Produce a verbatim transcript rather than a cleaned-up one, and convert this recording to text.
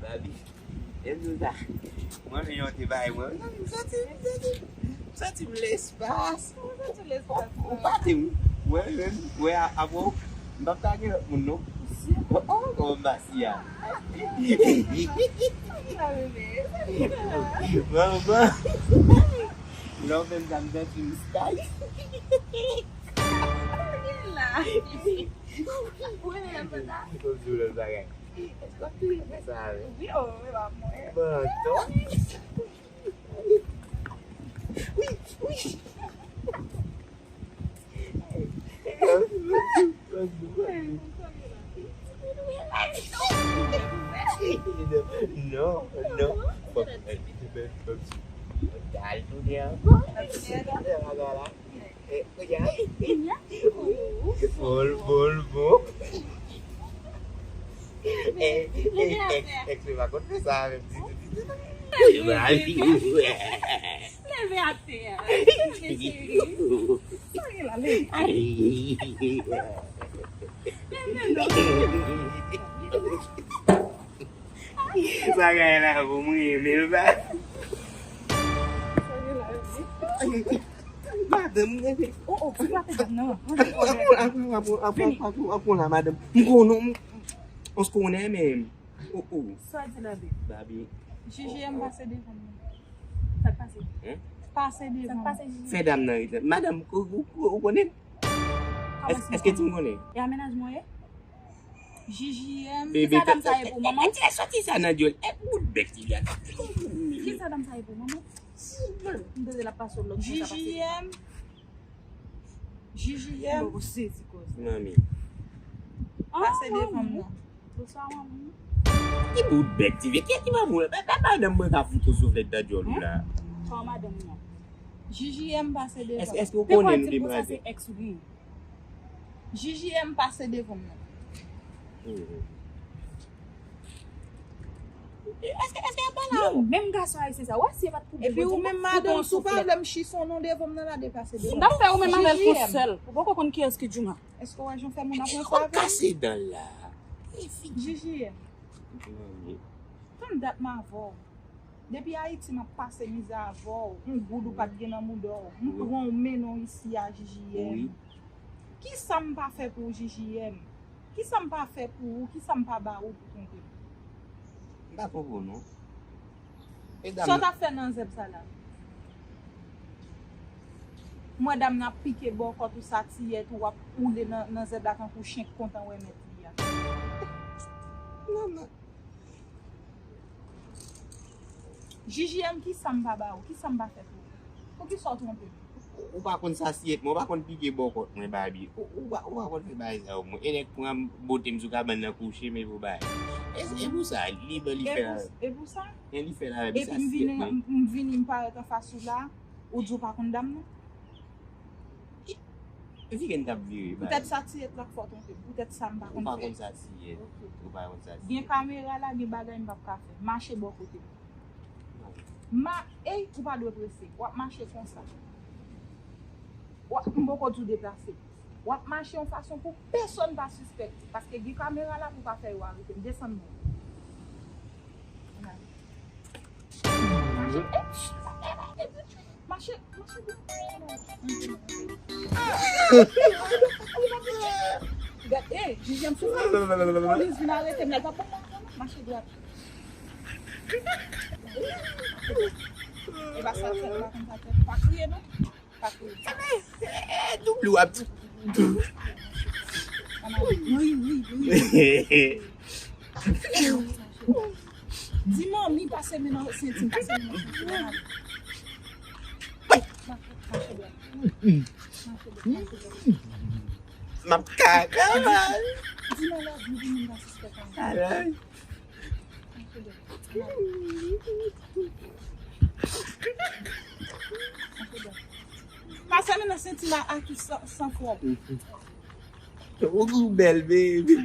Babi, e m di w sa. Mwen menm yon te bay mwen. M santi, m santi, m santi m lespas. Ou, ou pa di m. Wè, wè, wè, a, apre w, m p ap ka gen lòt moun, non. Oh, oh, kòman m pase a? Manman. Lè w fè m sa, m santi m style. Ou renmen lè m fè sa? Fò m di w lòt bagay. Èske w ap touye fè sa avè m? Wi, o, wi, pa mwen. Bon, atann. Wi, wi. Non, non. Fòk mwen al tounen ankò. Bagay la. Eh, kounye a. Bol, bol, bol. Eh, eh, ex, ex, li pa konn fè sa avè m ditou, ditou. Leve atè a. Leve, cheri. Sa gen la, leve. Leve, non. Bagay la pou mwen, men l pa. Sa gen la, leve. Madanm, mwen te. Oh, oh, frape dam nan. Apre, apre, apre, apre, apre, apre la, madanm. M konnen, m, m konnen, men. Oh, oh. Sa di la, baby? Baby. J J M pase devan mwen. Sa k pase? Hein? Pase devan mwen. Sa k pase, J J M? Fè dam nan ret la. Madanm, ou, ou, ou, ou konnen? Kòman èske, èske ti m konnen? E amenajman w ye? J J M, kisa dam sa ye pou manman? Bebe, soti sa nan dyòl. E bout bèk ti vya. Kisa dam sa ye pou manman? M tande l ap pase w lòt kou sa pase. J J M. J J M. Bon, sezi koze. Manmi. Pase devan m nan. Bonswa, manmi. Ki bout bèk ti vya. Ki, ki manman w la? Ba, ba madanm mwen ka fout yon souflèt nan dyòl ou la. Kòman madanm nan? J J M pase devan. Èske, èske w konnen nou debraze? Ex ou gen? J J M pase devan m nan. Mhm. Èske, èske y ap pale a ou? Menm gason ayisyen sa, w a si e pa t pou bon Bondye, epi ou menm madanm, si w pa vle m chison non devan m nan la, deplase devan m. M t ap fè ou menm avè l pou sèl. Ou poko konn kiyès ki Djouma. Èske w wè jan w fè moun ap ranse avè m? Kase dan la. J J M. Tann dat m avè w. Depi Ayiti, m ap pase mizè avè w. Yon goud ou pa t gen nan mouda w. M pran w mennen w isi a, J J M. Wi. Kisa m pa fè pou w, J J M? Kisa m pa fè pou ou? Kisa m pa ba ou pou twonpe m? M pa twonpe w, non. E dam nan. Sa w t ap fè nan zèb sa la? M wè dam nan ap pike bò kòt ou, sa tiyèt ou, w ap woule nan, nan zèb la tankou chen k kontan wè mèt li a. Non, non. J J M, kisa m pa ba ou? Kisa m pa fè pou ou? Poukisa w twonpe m? Ou, ou pa konn sasiyèt mwen, ou pa konn pike bò kòt mwen, Babi. Ou, ou pa, ou pa konn fè bagay sa yo, mwen. E nèg pran bote m sou kabann nan kouche m epi w bay. E, e pou sa, li ban li fè la. E pou, e pou sa? E li fè la, epi sasiyèt mwen. M vini, m, m vini, m parèt anfas ou la, ou di w pa konn dam nan? Vire n t ap vire, bay. Poutèt sa tiyèt la k fè w twonpe m. Poutèt sa m pa konn fè. Ou pa konn sa tiyèt. Ok. Ou pa konn sa tiyèt. Gen kamera la, gen bagay m p ap ka fè. Mache bò kote m. Ma, ey, ou pa dwe prese. W ap mache konsa. W ap, m poko di w deplase. W ap mache yon fason pou pèsonn pa sispèk. Paske gen kamera la pou pa fè yo arete m. Desann non. Mache, ey, mache. Gad, eh, J J M sou mwen. Polis vin arete m la, l pa pran mwen, mache dwat. E pa sa l fè, pa konn sa l fè. Pa kriye, non. Pa kriye. Double w ap di. Wi, wi, wi. Di manmi pase men nan senti m, pase men nan senti m. Mache dwat. Mache dwat, mache dwat. M ap kaka, man. Di nan lòd, di moun pa sispèk anyen. Alright. Mache dwat. Mache dwat. Pase men nan senti m a, a ki san, san fwon. Ou bèl, baby.